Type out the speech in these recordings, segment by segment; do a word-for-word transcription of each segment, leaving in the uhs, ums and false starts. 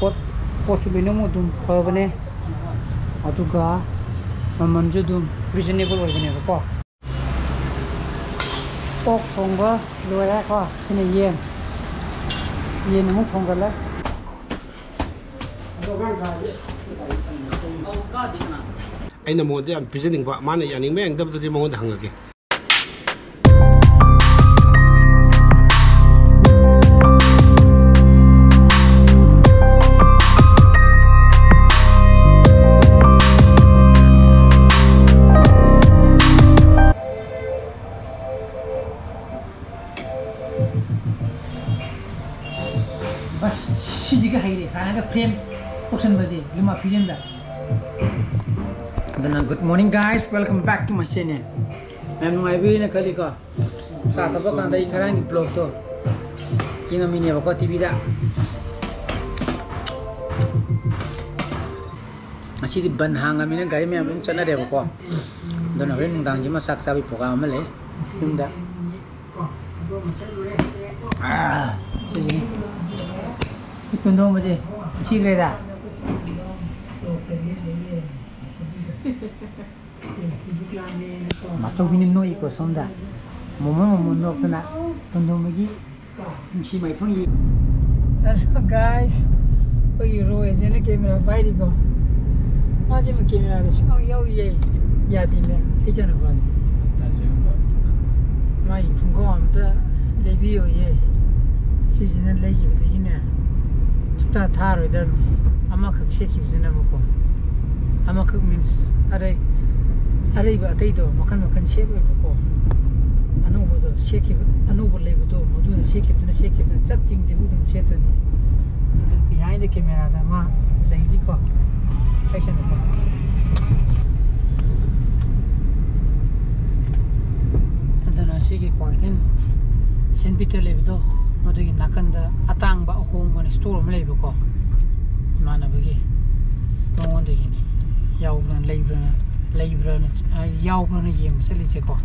ꯄꯣꯠ ꯄꯣꯠꯁꯨ ꯂꯣꯏꯅꯃꯛ ꯑꯗꯨꯝ ꯐꯕꯅꯦ, ꯑꯗꯨꯒ ꯃꯃꯜꯁꯨ ꯑꯗꯨꯝ ꯔꯤꯖꯅꯦꯕꯜ ꯑꯣꯏꯕꯅꯦꯕꯀꯣ꯫ ꯑꯣꯛ ꯊꯣꯡꯕ ꯂꯣꯏꯔꯦꯀꯣ꯫ ꯁꯤꯅ ꯌꯦꯟ꯫ ꯌꯦꯟ ꯑꯃꯨꯛ ꯊꯣꯡꯒꯠꯂꯦ꯫ ꯑꯩꯅ ꯃꯉꯣꯟꯗ ꯌꯥꯝ ꯄꯤꯖꯅꯤꯡꯕ, ꯃꯥꯅ ꯌꯥꯅꯤꯡꯕ ꯌꯥꯅꯤꯡꯗꯕꯗꯨꯗꯤ ꯃꯉꯣꯟꯗ ꯍꯪꯉꯒꯦ꯫ ꯑꯁ, ꯁꯤꯁꯤꯒ ꯍꯩꯔꯦ ꯍꯥꯏꯔꯒ ꯐ꯭ꯔꯦꯝ ꯇꯧꯁꯟꯕꯁꯦ ꯌꯨꯝ ꯐꯤꯖꯟꯗ꯫ ꯑꯗꯨꯅ good morning guys, welcome back to my channel. ꯌꯥꯝ ꯅꯨꯡꯉꯥꯏꯕꯤꯔꯤꯅ ꯈꯜꯂꯤꯀꯣ꯫ ꯆꯥ ꯊꯛꯄ ꯀꯥꯟꯗ ꯑꯩ ꯉꯔꯥꯡꯒꯤ ꯕ꯭ꯂꯣꯛꯇꯣ ꯌꯦꯡꯉꯝꯃꯤꯅꯦꯕꯀꯣ ꯇꯤꯚꯤꯗ꯫ ꯉꯁꯤꯗꯤ ꯕꯟ ꯍꯥꯡꯉꯃꯤꯅ ꯒꯥꯔꯤ ꯃꯌꯥꯝ ꯑꯗꯨꯝ ꯆꯠꯅꯔꯦꯕꯀꯣ꯫ ꯑꯗꯨꯅ ꯍꯣꯔꯦꯟ ꯅꯨꯡꯗꯥꯡꯁꯤꯃ ꯆꯥꯛ ꯆꯥꯕꯒꯤ ꯄ꯭ꯔꯣꯒ꯭ꯔꯥꯝ ꯑꯃ ꯂꯩ ꯌꯨꯝꯗ꯫ ꯑꯥ, ꯁꯤꯁꯤꯅꯤ꯫ ꯇꯨꯟꯗꯣꯝꯕꯁꯦ ꯁꯤꯈ꯭ꯔꯦꯗ꯫ ꯃꯥꯆꯧꯕꯤꯅ ꯅꯣꯛꯏꯀꯣ ꯁꯣꯝꯗ꯫ ꯃꯣꯃꯣꯟ ꯃꯣꯃꯣꯟ ꯅꯣꯛꯇꯅ ꯇꯣꯟꯗꯣꯝꯕꯒꯤ ꯅꯨꯡꯁꯤ ꯃꯥꯏꯊꯣꯡ ꯌꯦꯡ꯫ Hello guys, ꯑꯩꯈꯣꯏꯒꯤ ꯔꯣ ꯑꯦꯖꯦꯟꯅ ꯀꯦꯃꯦꯔꯥ ꯄꯥꯏꯔꯤꯀꯣ꯫ ꯃꯥꯁꯦ ꯑꯃ ꯀꯦꯃꯦꯔꯥꯗ ꯁꯨꯡꯌꯥꯎ ꯌꯥꯎ ꯌꯥꯏ ꯌꯥꯗꯦꯅꯦ ꯏꯆꯥꯅꯨꯄꯥꯁꯦ꯫ ꯃꯥꯒꯤ ꯈꯣꯡꯒ꯭ꯔꯥꯎ ꯑꯝꯇ ꯂꯩꯕꯤꯌꯣꯌꯦ꯫ ꯁꯤꯁꯤꯅ ꯂꯩꯈꯤꯕꯗꯒꯤꯅꯦ ꯁꯨꯡꯊꯥ ꯊꯥꯔꯣꯏꯗꯕꯅꯤ꯫ ꯑꯃꯈꯛ ꯁꯦꯠꯈꯤꯕꯁꯤꯅꯕꯀꯣ꯫ ꯑꯃꯈꯛ means ꯑꯔꯩ ꯑꯔꯩꯕ ꯑꯇꯩꯗꯣ ꯃꯈꯟ ꯃꯈꯟ ꯁꯦꯠꯂꯣꯏꯕꯀꯣ꯫ ꯑꯅꯧꯕꯗꯣ ꯁꯦꯠꯈꯤꯕ, ꯑꯅꯧꯕ ꯂꯩꯕꯗꯣ ꯃꯗꯨꯅ ꯁꯦꯠꯈꯤꯕꯗꯨꯅ ꯁꯦꯠꯈꯤꯕꯗꯨꯅ ꯆꯞ ꯇꯤꯡꯗꯦꯕꯨ ꯑꯗꯨꯝ ꯁꯦꯠꯇꯣꯏꯅꯤ꯫ ꯑꯗꯨ behind the camera ꯗ ꯃꯥ ꯂꯩꯔꯤꯀꯣ꯫ ꯐꯦꯁꯟ ꯅꯨꯄꯥ꯫ ꯑꯗꯨꯅ ꯁꯤꯒꯤ ꯀ꯭ꯋꯥꯀꯩꯊꯦꯜ ꯁꯦꯟ ꯄꯤꯇꯔ ꯂꯩꯕꯗꯣ, ꯃꯗꯨꯒꯤ ꯅꯥꯀꯟꯗ ꯑꯇꯥꯡꯕ ꯑꯍꯣꯡꯕꯅ store ꯑꯃ ꯂꯩꯕꯀꯣ, ꯏꯃꯥꯟꯅꯕꯒꯤ꯫ ꯃꯉꯣꯟꯗꯒꯤꯅꯤ꯫ ꯌꯥꯎꯕ꯭ꯔꯥ, ꯂꯩꯕ꯭ꯔꯥ, ꯂꯩꯕ꯭ꯔꯥꯅ, ꯌꯥꯎꯕ꯭ꯔꯥꯅ ꯌꯦꯡꯕ ꯆꯠꯂꯤꯁꯦꯀꯣ꯫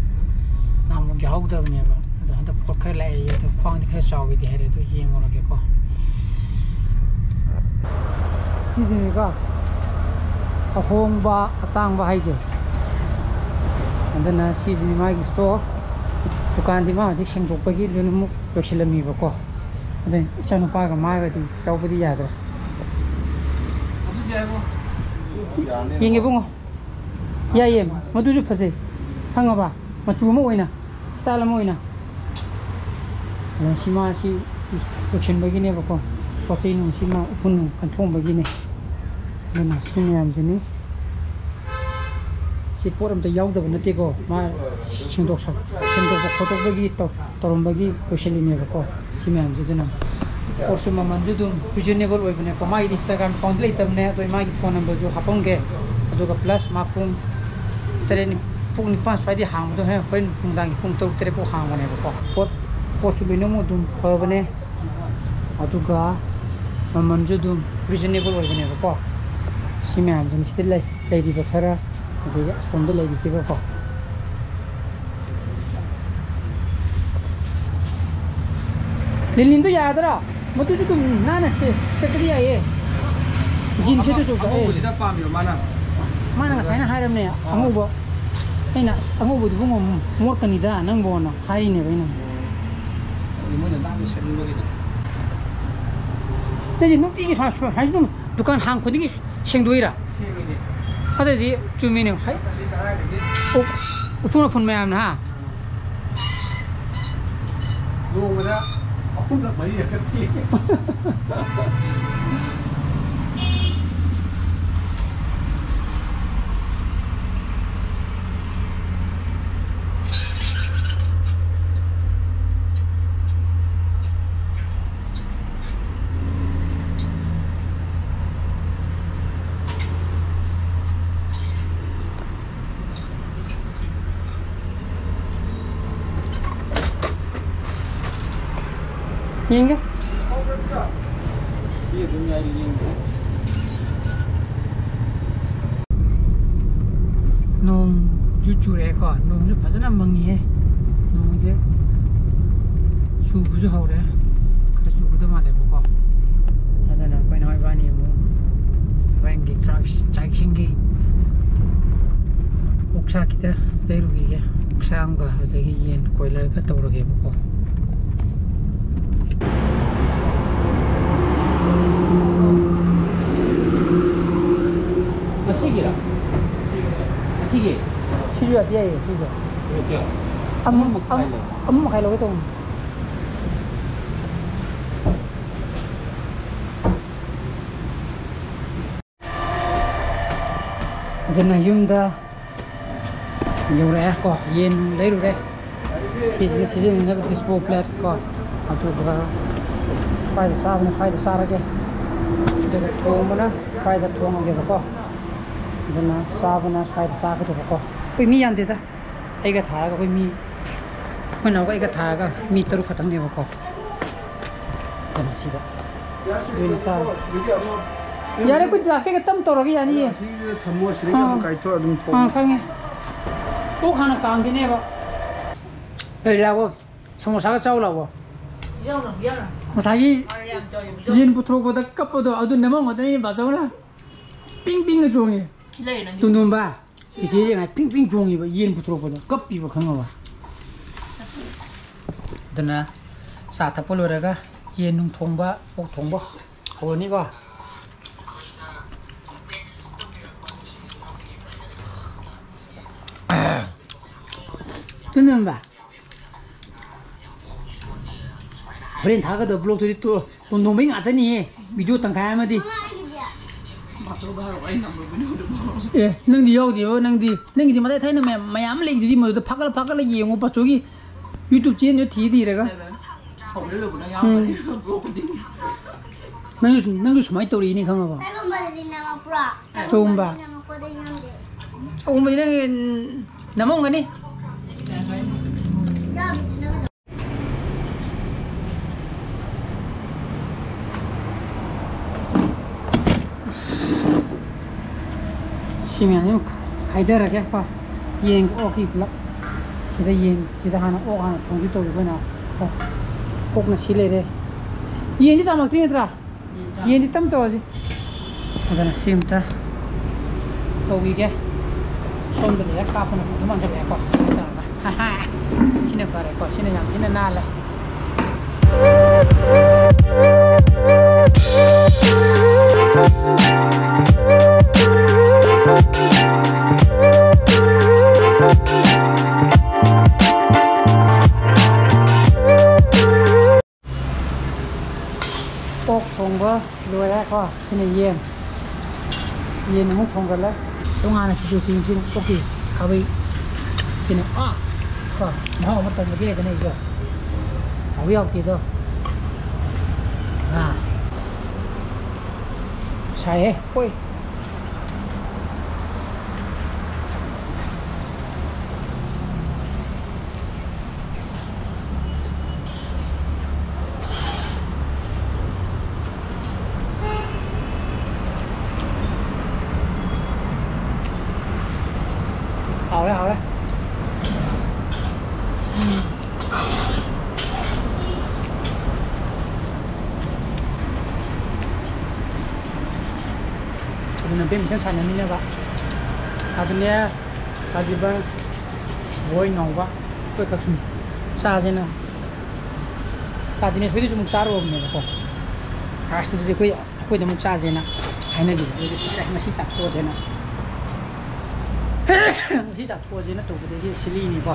ꯅꯍꯥꯟꯃꯨꯛ ꯌꯥꯎꯍꯧꯗꯕꯅꯦꯕ꯫ ꯑꯗꯣ ꯍꯟꯗꯛ ꯄꯣꯠ ꯈꯔ ꯂꯥꯛꯑꯦ, ꯑꯗꯣ ꯈ꯭ꯋꯥꯡꯗꯤ ꯈꯔ ꯆꯥꯎꯋꯤꯗꯤ ꯍꯥꯏꯔꯦ, ꯑꯗꯨ ꯌꯦꯡꯉꯨꯔꯒꯦꯀꯣ꯫ ꯁꯤꯁꯤꯅꯤꯀꯣ ꯑꯍꯣꯡꯕ ꯑꯇꯥꯡꯕ ꯍꯥꯏꯁꯦ꯫ ꯑꯗꯨꯅ ꯁꯤꯁꯤꯅꯤ ꯃꯥꯒꯤ ꯁ꯭ꯇꯣꯔ꯫ ꯗꯨꯀꯥꯟꯗꯤ ꯃꯥ ꯍꯧꯖꯤꯛ ꯁꯦꯡꯗꯣꯛꯄꯒꯤ ꯂꯣꯏꯅꯃꯛ ꯂꯣꯏꯁꯤꯜꯂꯝꯃꯤꯕꯀꯣ꯫ ꯑꯗꯨꯅ ꯏꯆꯥꯅꯨꯄꯥꯒ ꯃꯥꯒꯗꯤ ꯇꯧꯕꯗꯤ ꯌꯥꯗ꯭ꯔꯦ꯫ ꯌꯦꯡꯒꯦ ꯏꯕꯨꯡꯉꯣ꯫ ꯌꯥꯏꯌꯦ, ꯃꯗꯨꯁꯨ ꯐꯖꯩ꯫ ꯈꯪꯉꯕ? ꯃꯆꯨ ꯑꯃ ꯑꯣꯏꯅ, ꯁ꯭ꯇꯥꯏꯜ ꯑꯃ ꯑꯣꯏꯅ꯫ ꯑꯗ ꯁꯤ ꯃꯥ ꯁꯤ ꯂꯣꯏꯁꯤꯟꯕꯒꯤꯅꯦꯕꯀꯣ꯫ ꯄꯣꯠ ꯆꯩ ꯅꯨꯡ ꯁꯤ ꯃꯥ ꯎꯐꯨꯟ ꯅꯨꯡ ꯀꯟꯊꯣꯛꯑꯝꯕꯒꯤꯅꯦ꯫ ꯑꯗꯨꯅ ꯁꯤ ꯃꯌꯥꯝꯁꯤꯅꯤ꯫ ꯁꯤ ꯄꯣꯠ ꯑꯝꯇ ꯌꯥꯎꯗꯕ ꯅꯠꯇꯦꯀꯣ꯫ ꯃꯥ ꯁꯦꯡꯗꯣꯛ-, ꯁꯦꯡꯗꯣꯛꯄ ꯈꯣꯠꯇꯣꯛꯄꯒꯤ ꯇꯧ-, ꯇꯧꯔꯝꯕꯒꯤ ꯂꯣꯏꯁꯤꯜꯂꯤꯅꯦꯕꯀꯣ꯫ ꯁꯤ ꯃꯌꯥꯝꯁꯦ꯫ ꯑꯗꯨꯅ ꯄꯣꯠꯁꯨ ꯃꯃꯜꯁꯨ ꯑꯗꯨꯝ reasonable ꯑꯣꯏꯕꯅꯦꯀꯣ꯫ ꯃꯥꯒꯤꯗꯤ Instagram account ꯂꯩꯇꯕꯅꯦ, ꯑꯗꯣ ꯃꯥꯒꯤ phone numberꯁꯨ ꯍꯥꯞꯄꯝꯒꯦ꯫ ꯑꯗꯨꯒ plus ꯃꯥ ꯄꯨꯡ ꯇꯔꯦꯠ, ꯄꯨꯡ ꯅꯤꯄꯥꯟ ꯁ꯭ꯋꯥꯏꯗꯩ ꯍꯥꯡꯕꯗꯣ ꯍꯣꯔꯦꯟ, ꯍꯣꯔꯦꯟ ꯅꯨꯡꯗꯥꯡꯒꯤ ꯄꯨꯡ ꯇꯔꯨꯛ ꯇꯔꯦꯠ ꯐꯥꯎ ꯍꯥꯡꯕꯅꯦꯕꯀꯣ꯫ ꯄꯣꯠ, ꯄꯣꯠꯁꯨ ꯂꯣꯏꯅꯃꯛ ꯑꯗꯨꯝ ꯐꯕꯅꯦ, ꯑꯗꯨꯒ ꯃꯃꯜꯁꯨ ꯑꯗꯨꯝ reasonable ꯑꯣꯏꯕꯅꯦꯕꯀꯣ꯫ ꯁꯤ ꯃꯌꯥꯝꯁꯤꯅ ꯁꯤꯗ ꯂꯩ꯫ ꯂꯩꯔꯤꯕ ꯈꯔ, ꯑꯗꯒꯤ ꯑꯁꯣꯝꯗ ꯂꯩꯔꯤꯁꯤꯒꯀꯣ꯫ ꯂꯤꯂꯤꯟꯗꯣ ꯌꯥꯗ꯭ꯔꯥ? ꯃꯗꯨꯁꯨ ꯑꯗꯨꯝ ꯅꯥꯟꯅ ꯁꯦ-, ꯁꯦꯠꯄꯗꯤ ꯌꯥꯏꯌꯦ꯫ ꯖꯤꯟ ꯁꯦꯠꯇꯨꯁꯨ, ꯑꯦ꯫ ꯑꯉꯧꯕꯁꯤꯗ ꯄꯥꯝꯃꯤꯕ ꯃꯥꯅ꯫ ꯃꯥꯅ ꯉꯁꯥꯏꯅ ꯍꯥꯏꯔꯝꯅꯦ, ꯑꯥ꯫ ꯑꯉꯧꯕ꯫ ꯑꯩꯅ, "ꯑꯁ, ꯑꯉꯧꯕꯗꯨꯕꯨ ꯃꯣꯠꯀꯅꯤꯗ ꯅꯪꯕꯣꯅ" ꯍꯥꯏꯔꯤꯅꯦꯕ ꯑꯩꯅ꯫ ꯑꯗꯨ ꯃꯣꯏꯅ ꯅꯥꯟꯅ ꯁꯦꯠꯅꯤꯡꯕꯒꯤꯗꯣ꯫ ꯅꯪꯗꯤ ꯅꯨꯡꯇꯤꯒꯤ ꯁ꯭ꯋꯥꯏ, ꯁ꯭ꯋꯥꯏ, ꯁ꯭ꯋꯥꯏꯁꯤꯗ ꯑꯗꯨꯝ ꯗꯨꯀꯥꯟ ꯍꯥꯡ ꯈꯨꯗꯤꯡꯒꯤ ꯁꯦꯡꯗꯣꯛꯏꯔꯥ? ꯁꯦꯡꯉꯤꯅꯦ꯫ ꯑꯗꯨꯗꯤ ꯆꯨꯝꯃꯤꯅꯦ꯫ ꯍꯥꯏ-, ꯅꯠꯇ꯭ꯔꯗꯤ ꯀꯗꯥꯏꯗꯒꯤ? ꯎ-, ꯎꯐꯨꯟ ꯋꯥꯐꯨꯟ ꯃꯌꯥꯝꯅ, ꯍꯥ? ꯅꯣꯡꯃꯗ ꯑꯍꯨꯝꯂꯛ ꯃꯔꯤꯔꯛꯀ ꯁꯦꯡꯉꯦ꯫ ꯌꯦꯡꯒꯦ꯫ ꯁꯤ ꯑꯗꯨꯝ ꯌꯥꯏ, ꯌꯦꯡꯒꯦ꯫ ꯅꯣꯡꯁꯨ ꯆꯨꯔꯛꯑꯦꯀꯣ, ꯅꯣꯡꯁꯨ ꯐꯖꯅ ꯃꯪꯉꯤꯍꯦ꯫ ꯅꯣꯡꯁꯦ ꯆꯨꯕꯁꯨ ꯍꯧꯔꯦ, ꯈꯔ ꯆꯨꯒꯗꯕ ꯃꯥꯜꯂꯦꯕꯀꯣ꯫ ꯑꯗꯨꯅ ꯑꯩꯈꯣꯏ ꯅꯥꯎ ꯏꯕꯥꯅꯤ ꯑꯃꯨꯛ ꯑꯣꯛꯁꯥ ꯈꯤꯇ ꯂꯩꯔꯨꯈꯤꯒꯦ꯫ ꯑꯣꯛꯁꯥ ꯑꯃꯒ ꯑꯗꯒꯤ ꯌꯦꯟ ꯀꯣꯏꯂꯔꯒ ꯇꯧꯔꯒꯦꯕꯀꯣ꯫ ꯉꯁꯤꯒꯤꯔꯥ? ꯉꯁꯤꯒꯤ? ꯁꯤꯁꯨ ꯌꯥꯗꯤ ꯌꯥꯏꯌꯦ, ꯁꯤꯁꯨ꯫ ꯑꯃ, ꯑꯃ ꯃꯈꯥꯏ ꯑꯃ, ꯂꯧ꯫ ꯑꯃ ꯃꯈꯥꯏ ꯂꯧꯒꯦ ꯇꯧꯕꯅꯤ꯫ ꯑꯗꯨꯅ ꯌꯨꯝꯗ ꯌꯧꯔꯛꯑꯦ ꯀꯣ, ꯌꯦꯟ ꯂꯩꯔꯨꯔꯦ꯫ ꯁꯤꯁꯤꯅ ꯁꯤꯖꯤꯟꯅꯅꯕ disposal plate ꯀꯣ, ꯑꯗꯨꯒ ꯁ꯭ꯋꯥꯏꯗ ꯆꯥꯕꯅ ꯁ꯭ꯋꯥꯏꯗ ꯆꯥꯔꯒꯦ꯫ ꯑꯗꯨꯒ ꯊꯣꯡꯕꯅ ꯁ꯭ꯋꯥꯏꯗ ꯊꯣꯡꯉꯒꯦꯕꯀꯣ꯫ ꯑꯗꯨꯅ ꯆꯥꯕꯅ ꯁ꯭ꯋꯥꯏꯗ ꯆꯥꯒꯗꯕꯀꯣ꯫ ꯑꯩꯈꯣꯏ ꯃꯤ ꯌꯥꯝꯗꯦꯗ, ꯑꯩꯒ ꯊꯥꯔꯒ ꯑꯩꯈꯣꯏ ꯃꯤ, ꯑꯩꯈꯣꯏ ꯅꯥꯎꯒ ꯑꯩꯒ ꯊꯥꯔꯒ ꯃꯤ ꯇꯔꯨꯛ ꯈꯛꯇꯪꯅꯦꯕꯀꯣ꯫ ꯀꯩꯅꯣ ꯁꯤꯗ꯫ ꯑꯗꯨꯅ ꯆꯥꯔꯣ꯫ ꯌꯥꯔꯦ, ꯑꯩꯈꯣꯏ ꯒ꯭ꯂꯥꯁ ꯀꯩꯀꯥ ꯇꯞ ꯇꯧꯔꯒ ꯌꯥꯅꯤꯌꯦ꯫ ꯑꯁꯤꯗ ꯊꯝꯃꯣ, ꯑꯁꯤꯗꯒꯤ ꯑꯥ꯫ ꯑꯗꯨꯝ ꯀꯥꯏꯊꯣꯛꯑ ꯑꯗꯨꯝ ꯊꯣꯡꯉꯣ꯫ ꯑꯥ, ꯈꯪꯉꯦ꯫ ꯑꯣꯛ ꯍꯥꯟꯅ ꯀꯥꯝꯈꯤꯅꯦꯕ꯫ ꯑꯦ, ꯂꯥꯛꯑꯣ꯫ ꯁꯃꯣꯁꯥꯒ ꯆꯥꯎ ꯂꯥꯛꯑꯣ꯫ ꯌꯥꯎꯅꯣ, ꯌꯥꯎꯅꯣ꯫ ꯉꯁꯥꯏꯒꯤ ꯑꯥ, ꯌꯥꯝ ꯆꯥꯎ, ꯌꯥꯝ ꯆꯥꯎ꯫ ꯌꯦꯟ ꯄꯨꯊꯣꯔꯛꯄꯗ ꯀꯞꯄꯗꯣ ꯑꯗꯨ ꯅꯃꯧ ꯉꯥꯛꯇꯅꯤ, ꯕꯥꯆꯧꯅ꯫ ꯄꯤꯡ ꯄꯤꯡꯒ ꯆꯣꯡꯉꯦ꯫ ꯂꯩ, ꯅꯪꯒꯤ꯫ ꯇꯨꯝꯗꯣꯝꯕ꯫ ꯆꯤꯆꯦꯁꯦ ꯉꯥꯏ ꯄꯤꯡ ꯄꯤꯡ ꯆꯣꯡꯉꯤꯕ, ꯌꯦꯟ ꯄꯨꯊꯣꯔꯛꯄꯗ ꯀꯞꯄꯤꯕ, ꯈꯪꯉꯕ? ꯑꯗꯨꯅ ꯆꯥ ꯊꯛꯄ ꯂꯣꯏꯔꯒ ꯌꯦꯟ ꯅꯨꯡ ꯊꯣꯡꯕ, ꯑꯣꯛ ꯊꯣꯡꯕ ꯍꯧꯔꯅꯤꯀꯣ꯫ ꯇꯨꯅꯝꯕ꯫ ꯍꯣꯔꯦꯟ ꯊꯥꯒꯗꯕ vlogꯇꯨꯗꯤ ꯇꯣ-, ꯇꯣꯟꯗꯣꯡꯕꯩ ꯉꯥꯛꯇꯅꯤꯍꯦ꯫ Video ꯇꯪꯈꯥꯏ ꯑꯃꯗꯤ꯫ ꯑꯦ, ꯅꯪꯗꯤ ꯌꯥꯎꯗꯦꯕ, ꯅꯪꯗꯤ, ꯅꯪꯒꯤꯗꯤ ꯃꯇꯥꯏ ꯊꯥꯏꯅ ꯃꯌꯥꯝ, ꯃꯌꯥꯝ ꯑꯃ ꯂꯩꯗꯨꯗꯤ, ꯃꯗꯨꯗ ꯐꯥꯒꯠꯂ ꯐꯥꯒꯠꯂ ꯌꯦꯡꯉꯣ, ꯄꯥꯆꯣꯒꯤ YouTube channelꯗꯨ ꯊꯤ ꯊꯤꯔꯒ꯫ ꯎꯝ꯫ ꯅꯪꯁꯨ, ꯅꯪꯁꯨ ꯁꯨꯃꯥꯏꯅ ꯇꯧꯔꯛꯏꯅꯦ, ꯈꯪꯉꯕ? ꯆꯨꯝꯕ꯫ ꯑꯍꯨꯝꯕꯗꯤ ꯅꯪꯒꯤ ꯅꯃꯣꯡꯒꯅꯤ꯫ ꯑꯁ꯫ ꯁꯤ ꯃꯌꯥꯝꯁꯤ ꯑꯃꯨꯛ ꯈꯥꯏꯗꯔꯒꯦ ꯀꯣ꯫ ꯌꯦꯟꯒ ꯑꯣꯛꯀꯤ ꯄꯨꯂꯞ꯫ ꯁꯤꯗ ꯌꯦꯟ, ꯁꯤꯗ ꯍꯥꯟꯅ ꯑꯣꯛ ꯍꯥꯟꯅ ꯊꯣꯡꯁꯤ ꯇꯧꯔꯤꯕ ꯑꯩꯅ ꯀꯣ꯫ ꯑꯣꯛꯅ ꯁꯤ ꯂꯩꯔꯦ꯫ ꯌꯦꯟꯁꯤ ꯆꯥꯝꯃꯛꯇ꯭ꯔꯤ ꯅꯠꯇ꯭ꯔꯥ? ꯌꯦꯟꯗꯤ ꯇꯞ ꯇꯧꯔꯁꯤ꯫ ꯑꯗꯨꯅ ꯁꯤ ꯑꯝꯇ ꯇꯧꯈꯤꯒꯦ꯫ ꯁꯣꯝꯗ ꯂꯩꯔ ꯀꯥꯞꯄꯅ ꯐꯗꯧ ꯃꯥꯟꯁꯤꯜꯂꯛꯑꯦꯀꯣ꯫ ꯁꯤꯗ ꯇꯧꯔꯒ꯫ ꯁꯤꯅ ꯐꯔꯦꯀꯣ꯫ ꯁꯤꯅ ꯌꯥꯝ ꯊꯤꯅ ꯅꯥꯜꯂꯦ꯫ ꯑꯣꯛ ꯊꯣꯡꯕ ꯂꯣꯏꯔꯦꯀꯣ꯫ ꯁꯤꯅ ꯌꯦꯟ꯫ ꯌꯦꯟ ꯑꯃꯨꯛ ꯊꯣꯡꯒꯠꯂꯦ꯫ ꯇꯣꯉꯥꯟꯅ ꯁꯤꯗ ꯁꯤ ꯁꯤ ꯑꯣꯛꯀꯤ ꯈꯥꯕꯩ꯫ ꯁꯤꯅ ꯑꯥ ꯀꯣ꯫ ꯃꯍꯥꯎ ꯑꯃ ꯇꯪꯖꯒꯦ ꯍꯥꯏꯗꯅ ꯑꯩꯁꯨ꯫ ꯍꯥꯎꯏ ꯍꯥꯎꯇꯦꯗꯣ꯫ ꯑꯥ꯫ ꯁꯥꯏꯍꯦ꯫ ꯍꯣꯏ꯫ ꯍꯥꯎꯔꯦ, ꯍꯥꯎꯔꯦ꯫ ꯎꯝ꯫ ꯑꯗꯨꯅ badminton ꯁꯥꯟꯅꯃꯤꯟꯅꯕ꯫ ꯑꯗꯨꯅꯦ ꯀꯥꯖꯤꯕ꯫ ꯕꯣꯏ ꯅꯥꯎꯕ ꯑꯩꯈꯣꯏ ꯈꯛ ꯁꯨꯝ ꯆꯥꯁꯦꯅ꯫ ꯇꯥ ꯗꯤꯅꯦꯁ ꯍꯣꯏꯗꯁꯨ ꯑꯃꯨꯛ ꯆꯥꯔꯨꯔꯕꯅꯦꯕꯀꯣ꯫ ꯐꯥꯔꯁꯇꯨꯗꯤ ꯑꯩꯈꯣꯏ, ꯑꯩꯈꯣꯏꯗ ꯑꯃꯨꯛ ꯆꯥꯁꯦꯅ ꯍꯥꯏꯅꯈꯤꯕ꯫ ꯑꯗꯨꯗꯤ ꯐꯔꯦ, ꯉꯁꯤ ꯆꯥꯊꯣꯛꯑꯁꯦꯅ꯫ ꯉꯁꯤ ꯆꯥꯊꯣꯛꯑꯁꯦꯅ ꯇꯧꯕꯗꯒꯤ ꯁꯤꯜꯂꯤꯅꯤꯀꯣ꯫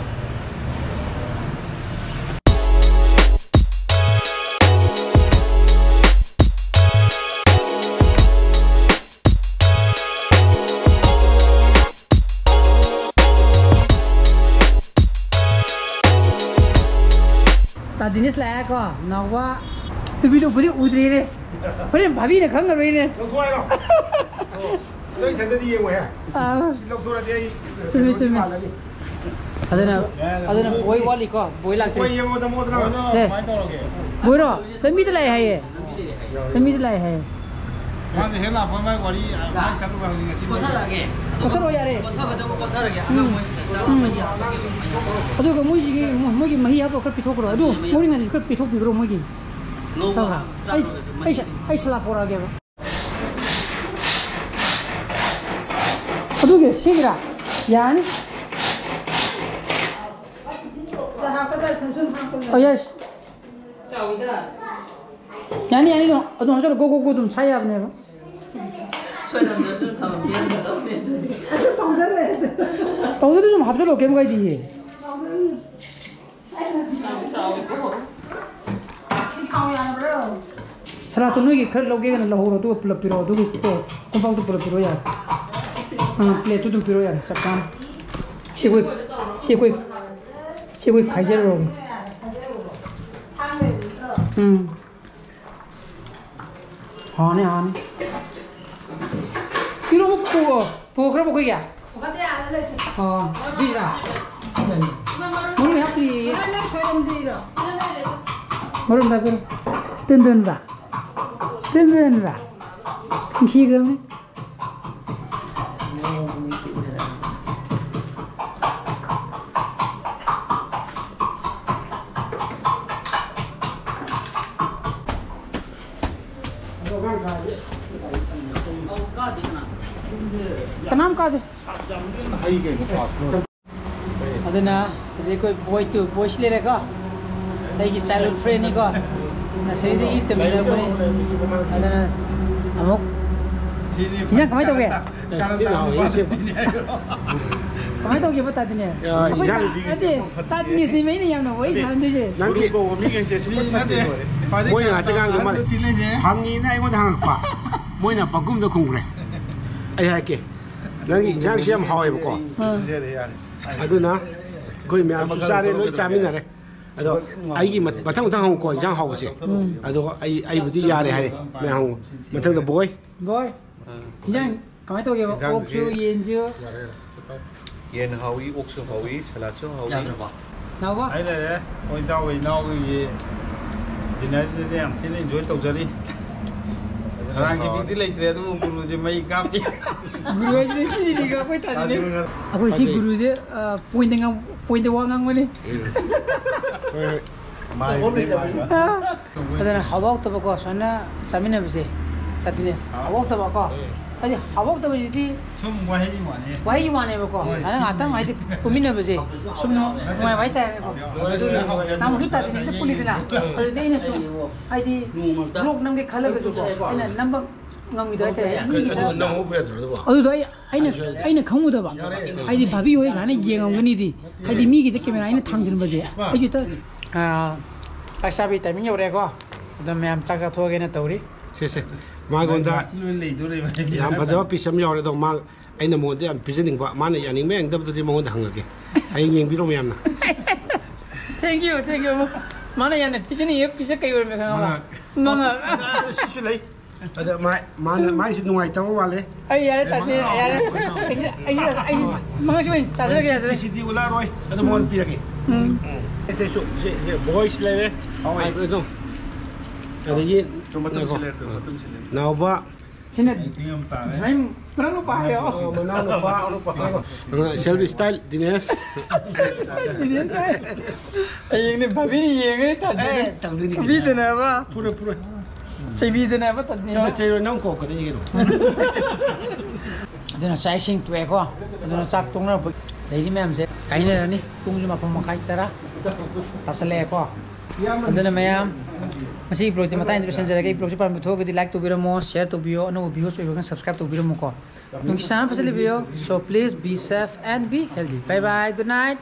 ꯇꯥ ꯗꯤꯅꯦꯁ ꯂꯥꯛꯑꯦꯀꯣ, ꯅꯥꯎꯕ꯫ ꯇꯨꯄꯤꯗꯨꯕꯨꯗꯤ ꯎꯗ꯭ꯔꯤꯅꯦ꯫ ꯍꯣꯔꯦꯟ ꯚꯥꯕꯤꯅ ꯈꯪꯉꯔꯣꯏꯅꯦ꯫ ꯂꯧꯊꯣꯛ ꯍꯥꯏꯔꯣ? ꯑꯣ, ꯅꯪ ꯏꯊꯟꯗꯗꯤ ꯌꯦꯡꯉꯣꯏꯍꯦ꯫ ꯑꯥ꯫ ꯁꯤ ꯂꯧꯊꯣꯔꯛꯑꯗꯤ ꯑꯩ ꯆꯨꯝꯃꯦ, ꯀꯩꯅꯣꯗꯤ ꯆꯨꯝꯃꯦ꯫ ꯃꯥꯜꯂꯅꯤ꯫ ꯑꯗꯨꯅ, ꯑꯗꯨꯅ ꯕꯣꯏ ꯋꯥꯠꯂꯤꯀꯣ, ꯕꯣꯏ ꯂꯥꯛꯇ꯭ꯔꯤ꯫ ꯕꯣꯏ ꯌꯦꯡꯉꯣ, ꯇꯥꯃꯣ, ꯅꯪ꯫ ꯁꯦ꯫ ꯀꯃꯥꯏꯅ ꯇꯧꯔꯒꯦ? ꯕꯣꯏꯔꯣ? ꯂꯝꯕꯤꯗ ꯂꯥꯛꯑꯦ ꯍꯥꯏꯌꯦ꯫ ꯂꯝꯕꯤꯗ ꯂꯥꯛꯑꯦ ꯍꯥꯏꯌꯦ꯫ ꯃꯥꯅ ꯍꯦꯛ ꯂꯥꯛꯄ ꯃꯥꯏ ꯋꯥꯔꯤ, ꯃꯥꯏ ꯆꯠꯂꯨꯕ ꯍꯧꯖꯤꯛ ꯉꯁꯤ ꯀꯣꯊꯔꯛꯑꯒꯦ꯫ ꯀꯣꯊꯔꯛꯑꯣ ꯌꯥꯔꯦ꯫ ꯀꯣꯊꯒꯗꯕ ꯀꯣꯊꯔꯒꯦ꯫ ꯑꯉꯥꯡ ꯎꯝ꯫ ꯃꯣꯏ ꯆꯥꯕ ꯎꯝ꯫ ꯃꯣꯏꯒꯤ ꯍꯥꯞꯄꯒꯦ꯫ ꯑꯗꯨꯒ ꯃꯣꯏꯁꯤꯒꯤ, ꯃꯣꯏꯒꯤ ꯃꯍꯤ ꯍꯥꯞꯄ ꯈꯔ ꯄꯤꯊꯣꯛꯈ꯭ꯔꯣ꯫ ꯑꯗꯨ ꯃꯍꯤ ꯃꯣꯔꯤꯉꯥꯟꯗꯁꯨ ꯈꯔ ꯄꯤꯊꯣꯛꯄꯤꯈ꯭ꯔꯣ ꯃꯣꯏꯒꯤ꯫ ꯂꯧꯕ ꯈꯔ ꯈꯔ꯫ ꯑꯩ, ꯆꯥꯔꯨꯔꯁꯦ ꯑꯩ ꯃꯍꯤꯗꯤ꯫ ꯑꯩ ꯁꯂꯥ ꯄꯣꯔꯛꯑꯒꯦꯕ꯫ ꯑꯗꯨꯒꯤ ꯁꯤꯒꯤꯔꯥ? ꯌꯥꯅꯤ꯫ ꯑꯣ, ꯌꯦꯁ꯫ ꯌꯥꯅꯤ, ꯌꯥꯅꯤ, ꯑꯗꯨꯝ, ꯑꯗꯨꯝ ꯍꯥꯞꯆꯜꯂꯣ, ꯒꯣ, ꯒꯣ, ꯒꯣ ꯑꯗꯨꯝ ꯁꯥ ꯌꯥꯕꯅꯦꯕ꯫ ꯁꯣꯏꯔꯝꯗ꯭ꯔꯁꯨ ꯊꯝꯕꯤꯔꯝꯒꯗꯧꯅꯦ ꯑꯗꯨꯗꯤ꯫ ꯄꯥꯎꯗꯔꯗꯨ ꯁꯨꯝ ꯍꯥꯞꯆꯜꯂꯣ, ꯀꯩꯝ ꯀꯥꯏꯗꯤꯌꯦ꯫ ꯁꯂꯥꯠꯇꯣ ꯅꯣꯏꯒꯤ ꯈꯔ ꯂꯧꯒꯦꯒꯅ ꯂꯧꯍꯧꯔꯣ, ꯑꯗꯨꯒ ꯄꯨꯂꯞ ꯄꯤꯔꯛꯑꯣ, ꯑꯗꯨꯒꯤ ꯀꯣ, ꯀꯣꯝꯄꯥꯛꯇꯣ ꯄꯨꯂꯞ ꯄꯤꯔꯛꯑꯣ ꯌꯥꯔꯦ꯫ ꯑꯥ, ꯄ꯭ꯂꯦꯠꯇꯨ ꯑꯗꯨꯝ ꯄꯤꯔꯛꯑꯣ ꯌꯥꯔꯦ, ꯆꯞ ꯆꯥꯅ꯫ ꯁꯤ ꯑꯩꯈꯣꯏ, ꯁꯤ ꯑꯩꯈꯣꯏ, ꯁꯤ ꯑꯩꯈꯣꯏ ꯈꯥꯏꯖꯔꯨꯔꯣ꯫ ꯎꯝ꯫ ꯍꯥꯎꯅꯤ, ꯍꯥꯎꯅꯤ꯫ ꯏꯔꯣꯝꯕ ꯄꯨ-, ꯄꯨꯈ꯭ꯔꯕ ꯑꯩꯈꯣꯏꯒꯤ? ꯄꯨꯈꯠꯇꯦ, ꯑꯥꯗ ꯂꯩ꯫ ꯑꯣ, ꯁꯤꯁꯤꯔꯥ? ꯃꯔꯨ ꯍꯥꯞꯇ꯭ꯔꯤꯌꯦ꯫ ꯅꯪ ꯁꯣꯏꯔꯝꯗ꯭ꯔꯤꯔꯣ? ꯃꯔꯨ ꯑꯝꯇ ꯍꯥꯞꯄꯤꯔꯣ꯫ ꯇꯦꯟ ꯇꯦꯟꯗ꯫ ꯇꯦꯟ ꯇꯦꯟꯗ꯫ ꯅꯨꯡꯁꯤꯈ꯭ꯔꯕꯅꯤ꯫ ꯀꯅꯥꯝ ꯀꯥꯗꯦ꯫ ꯑꯗꯨꯅ ꯍꯧꯖꯤꯛ ꯑꯩꯈꯣꯏ ꯕꯣꯏ ꯇꯨ, ꯕꯣꯏꯁꯤ ꯂꯩꯔꯦꯀꯣ꯫ ꯑꯩꯒꯤ childhood friendꯅꯤꯀꯣ, ꯅꯁꯔꯤꯗꯒꯤ ꯇꯝꯃꯤꯟꯅꯔꯛꯄꯅꯤ꯫ ꯑꯗꯨꯅ ꯑꯃꯨꯛ ꯏꯟꯖꯥꯡ ꯀꯃꯥꯏꯅ ꯇꯧꯒꯦ? ꯑꯁ, ꯊꯤꯅ ꯍꯥꯎꯋꯦ꯫ ꯀꯃꯥꯏꯅ ꯇꯧꯒꯦꯕ, ꯇꯥ ꯗꯤꯅꯦꯁ? ꯑ, ꯑꯩꯈꯣꯏ ꯏꯟꯖꯥꯡ ꯇꯥ-, ꯅꯠꯇꯦ, ꯇꯥ ꯗꯤꯅꯦꯁꯅꯦ ꯑꯩꯅ ꯌꯥꯝꯅ ꯋꯥꯔꯤ ꯁꯥꯟꯅꯗꯣꯏꯁꯦ꯫ ꯅꯪꯒꯤ ꯃꯣꯏꯅ ꯉꯥꯛꯇ ꯉꯥꯡꯗꯣꯏ ꯃꯥꯜꯂꯦ꯫ ꯍꯪꯉꯤꯅ ꯑꯩꯉꯣꯟꯗ ꯍꯪꯉꯛꯄ꯫ ꯃꯣꯏꯅ ꯄꯪꯈꯨꯝꯗ ꯈꯨꯝꯈ꯭ꯔꯦ꯫ ꯑꯩ ꯍꯥꯏꯔꯛꯀꯦ, ꯅꯪꯒꯤ ꯏꯟꯖꯥꯡꯁꯤ ꯌꯥꯝ ꯍꯥꯎꯋꯦꯕꯀꯣ꯫ ꯑꯥ꯫ ꯑꯗꯨꯅ ꯑꯩꯈꯣꯏ ꯃꯌꯥꯝꯁꯨ ꯆꯥꯔꯦ, ꯂꯣꯏ ꯆꯥꯃꯤꯟꯅꯔꯦ꯫ ꯑꯗꯣ ꯑꯩꯒꯤ ꯃ-, ꯃꯊꯪ ꯃꯊꯪ ꯍꯪꯉꯨꯀꯣ, ꯏꯟꯖꯥꯡ ꯍꯥꯎꯕꯁꯦ꯫ ꯎꯝ꯫ ꯑꯗꯣ ꯑꯩ, ꯑꯩꯕꯨꯗꯤ ꯌꯥꯔꯦ ꯍꯥꯏꯔꯦ꯫ ꯃꯌꯥꯝ ꯍꯪꯉꯨ꯫ ꯃꯊꯪꯗ ꯕꯣꯏ꯫ ꯕꯣꯏ, ꯏꯟꯖꯥꯡ ꯀꯃꯥꯏꯅ ꯇꯧꯒꯦꯕ? ꯏꯟꯖꯥꯡꯁꯤ ꯑꯣꯛꯁꯨ, ꯌꯦꯟꯁꯨ? ꯌꯥꯔꯦ, ꯌꯥꯔꯦ꯫ ꯁꯤ ꯄꯥꯏ꯫ ꯌꯦꯟ ꯍꯥꯎꯏ, ꯑꯣꯛꯁꯨ ꯍꯥꯎꯏ, ꯁꯂꯥꯠꯁꯨ ꯍꯥꯎꯏ꯫ ꯌꯥꯗ꯭ꯔꯕꯣ? ꯅꯥꯎꯕ? ꯑꯩ ꯂꯩꯔꯦ꯫ ꯑꯩꯈꯣꯏ ꯏꯇꯥꯎꯒꯤ ꯏꯅꯥꯎꯒꯤ dinnerꯁꯤꯗꯤ ꯌꯥꯝ ꯊꯤꯅ enjoy ꯇꯧꯖꯔꯤ꯫ ꯉꯔꯥꯡꯒꯤ ꯃꯤꯗꯤ ꯂꯩꯇ꯭ꯔꯦ, ꯑꯗꯨꯕꯨ ꯒꯨꯔꯨꯁꯦ ꯃꯩ ꯀꯥꯞꯄꯤ꯫ ꯒꯨꯔꯨ ꯍꯥꯏꯁꯤꯗꯤ ꯁꯤꯁꯤꯅꯤꯀꯣ ꯑꯩꯈꯣꯏ ꯇꯥꯗꯣꯏꯁꯦ꯫ ꯑꯩꯈꯣꯏ ꯁꯤ ꯒꯨꯔꯨꯁꯦ, ꯑ, pointꯇ ꯉꯥꯡ-, pointꯇ ꯋꯥ ꯉꯥꯡꯕꯅꯤ꯫ ꯍꯣꯏ, ꯍꯣꯏ꯫ ꯑꯗꯨꯅ ꯍꯥꯎꯕ ꯍꯥꯎꯇꯕꯀꯣ, ꯁꯨꯃꯥꯏꯅ ꯆꯥꯃꯤꯟꯅꯕꯁꯦ, ꯆꯥꯇꯤꯅꯦ꯫ ꯍꯥꯎꯕ ꯍꯥꯎꯇꯕꯀꯣ꯫ ꯍꯥꯏꯗꯤ ꯍꯥꯎꯍꯧꯗꯕꯁꯤꯗꯤ ꯁꯨꯝ ꯋꯥꯍꯩꯒꯤ ꯋꯥꯅꯦ꯫ ꯋꯥꯍꯩꯒꯤ ꯋꯥꯅꯦꯕꯀꯣ꯫ ꯍꯣꯏ꯫ ꯑꯗꯨꯅ ꯉꯥꯛꯇꯪ ꯍꯥꯏꯗꯤ ꯄꯨꯟꯃꯤꯟꯅꯕꯁꯦ ꯁꯨꯝ ꯅꯨꯡꯉꯥꯏꯕ ꯍꯥꯏꯇꯥꯔꯦꯀꯣ꯫ ꯑꯗꯨꯅ ꯅꯪꯁꯨ ꯇꯥꯗ꯭ꯔꯤꯉꯩꯗ ꯄꯨꯜꯂꯤꯗꯅ꯫ ꯑꯗꯨꯗꯤ ꯑꯩꯅꯁꯨ ꯍꯥꯏꯗꯤ ꯕ꯭ꯂꯣꯛ ꯅꯝꯒꯦ ꯈꯜꯂꯒꯁꯨꯀꯣ, ꯑꯩꯅ ꯅꯝꯕ ꯉꯝꯈꯤꯗꯕ ꯍꯥꯏꯇꯥꯔꯦ꯫ ꯃꯤꯒꯤꯗ ꯑꯗꯨ ꯅꯝꯍꯧꯕ ꯌꯥꯗ꯭ꯔꯣ ꯑꯗꯨꯕꯣ? ꯑꯗꯨꯗꯣ ꯑꯩ, ꯑꯩꯅ, ꯑꯩꯅ ꯈꯪꯉꯨꯗꯕ꯫ ꯍꯥꯏꯗꯤ ꯚꯥꯕꯤ ꯍꯣꯏ ꯁꯨꯃꯥꯏꯅ ꯌꯦꯡꯉꯝꯒꯅꯤꯗꯤ꯫ ꯍꯥꯏꯗꯤ ꯃꯤꯒꯤꯗ ꯀꯦꯃꯦꯔꯥ ꯑꯩꯅ ꯊꯥꯡꯖꯤꯟꯕꯁꯦ꯫ ꯑꯩꯁꯨ ꯍꯦꯛꯇ, ꯑꯥ, ꯆꯥꯛ ꯆꯥꯕꯒꯤ ꯇꯥꯏꯃꯤꯡ ꯌꯧꯔꯛꯑꯦꯀꯣ꯫ ꯑꯗꯣ ꯃꯌꯥꯝ ꯆꯥꯛ ꯆꯥꯊꯣꯛꯑꯒꯦꯅ ꯇꯧꯔꯤ꯫ ꯁꯦ, ꯁꯦ꯫ ꯃꯥꯉꯣꯟꯗ ꯂꯣꯏ ꯂꯩꯗꯣꯔꯦꯕ꯫ ꯌꯥꯝ ꯐꯖꯕ ꯄꯤꯁ ꯑꯃ ꯌꯥꯎꯔꯦ ꯑꯗꯣ, ꯃꯥ, ꯑꯩꯅ ꯃꯉꯣꯟꯗ ꯌꯥꯝ ꯄꯤꯖꯅꯤꯡꯕ, ꯃꯥꯅ ꯌꯥꯅꯤꯡꯕ ꯌꯥꯅꯤꯡꯗꯕꯗꯨꯗꯤ ꯃꯉꯣꯟꯗ ꯍꯪꯉꯒꯦ꯫ ꯍꯌꯦꯡ ꯌꯦꯡꯕꯤꯔꯣ ꯃꯌꯥꯝꯅ꯫ Thank you, thank you꯫ ꯃꯥꯅ ꯌꯥꯝꯅ ꯄꯤꯖꯅꯤꯡꯉꯤꯕ ꯄꯤꯁ ꯀꯩ ꯑꯣꯏꯔꯝꯃꯦ ꯈꯪꯉꯕ? ꯃꯉꯛ꯫ ꯃꯉꯛ꯫ ꯑꯗꯣ ꯁꯤꯁꯨ ꯂꯩ꯫ ꯑꯗ ꯃꯥ-, ꯃꯥꯅ, ꯃꯥꯏꯁꯨ ꯅꯨꯡꯉꯥꯏꯇꯕ ꯃꯥꯜꯂꯦ꯫ ꯑꯩ ꯌꯥꯔꯦ, ꯇꯥꯗꯦ, ꯌꯥꯔꯦ꯫ ꯑꯩꯁꯦ, ꯑꯩꯁꯦ, ꯑꯩꯁꯦ ꯃꯉꯛꯁꯤ ꯑꯣꯏꯅ ꯆꯥꯖꯔꯒꯦ, ꯌꯥꯖꯔꯒꯦ꯫ ꯁꯤꯗꯤ ꯎꯂꯥꯔꯣꯏ꯫ ꯑꯗꯨ ꯃꯉꯣꯟꯗ ꯄꯤꯔꯒꯦ꯫ ꯎꯝ꯫ ꯑꯇꯩꯁꯨ, ꯁꯤ, ꯁꯤ, ꯕꯣꯏꯁ ꯂꯩꯔꯦ꯫ ꯍꯣꯏ꯫ ꯑꯗꯨ, ꯑꯗꯒꯤ, ꯇꯨ ꯃꯇꯨꯝꯁꯤ ꯂꯩꯔꯦ, ꯇꯨ ꯃꯇꯨꯝꯁꯤ ꯂꯩꯔꯦ꯫ ꯅꯥꯎꯕ꯫ ꯁꯤꯅ ꯁꯨꯃꯥꯏ ꯃꯅꯥꯎ ꯅꯨꯄꯥ ꯍꯥꯏꯌꯣ꯫ ꯑꯣ, ꯃꯅꯥꯎ ꯅꯨꯄꯥ꯫ ꯑ, ꯁꯦꯜꯐ ꯏꯁꯇꯥꯏꯜ ꯗꯤꯅꯦꯁ꯫ ꯁꯦꯜꯐ ꯏꯁꯇꯥꯏꯜ ꯗꯤꯅꯦꯁ ꯍꯥꯏ꯫ ꯍꯌꯦꯡꯅꯦ ꯚꯥꯕꯤꯅ ꯌꯦꯡꯉꯦ ꯇꯥꯗꯦ꯫ ꯑꯦ, ꯇꯧꯗꯣꯏꯅꯤ꯫ ꯐꯨꯕꯤꯗꯅꯕ꯫ ꯐꯨꯔꯣꯏ, ꯐꯨꯔꯣꯏ꯫ ꯆꯩꯕꯤꯗꯅꯕ ꯇꯥꯗꯦ꯫ ꯆꯩꯔꯣꯏ, ꯅꯪ ꯀꯣꯛꯀꯗꯣꯏꯅꯤ ꯀꯩꯅꯣ꯫ ꯑꯗꯨꯅ ꯆꯥꯛ ꯏꯁꯤꯡ ꯇꯣꯛꯑꯦꯀꯣ꯫ ꯑꯗꯨꯅ ꯆꯥꯛ ꯇꯣꯛꯅꯔꯛꯄ ꯂꯩꯔꯤ ꯃꯌꯥꯝꯁꯦ ꯀꯥꯏꯅꯔꯅꯤ꯫ ꯄꯨꯡꯁꯨ ꯃꯥꯄꯟ ꯃꯈꯥꯏ, ꯇꯔꯥ ꯇꯥꯁꯜꯂꯛꯑꯦꯀꯣ꯫ ꯑꯗꯨꯅ ꯃꯌꯥꯝ, ꯉꯁꯤꯒꯤ ꯕ꯭ꯂꯣꯛꯁꯦ ꯃꯇꯥꯡꯗ ꯂꯣꯏꯁꯤꯟꯖꯔꯒꯦ꯫ ꯕ꯭ꯂꯣꯛꯁꯦ ꯄꯥꯝꯕ ꯊꯣꯛꯑꯒꯗꯤ ꯂꯥꯏꯛ ꯇꯧꯕꯤꯔꯝꯃꯣ, ꯁꯤꯌꯔ ꯇꯧꯕꯤꯌꯣ, ꯑꯅꯧꯕ ꯚ꯭ꯌꯨꯋꯔꯁ ꯑꯣꯏꯕꯒꯅ ꯁꯕꯁꯀ꯭ꯔꯥꯏꯕ ꯇꯧꯕꯤꯔꯝꯃꯨꯀꯣ꯫ ꯅꯨꯡꯁꯤ ꯆꯥꯟꯅ ꯐꯖꯅ ꯂꯩꯕꯤꯌꯣ꯫ So please be safe and be healthy. Bye bye, good night.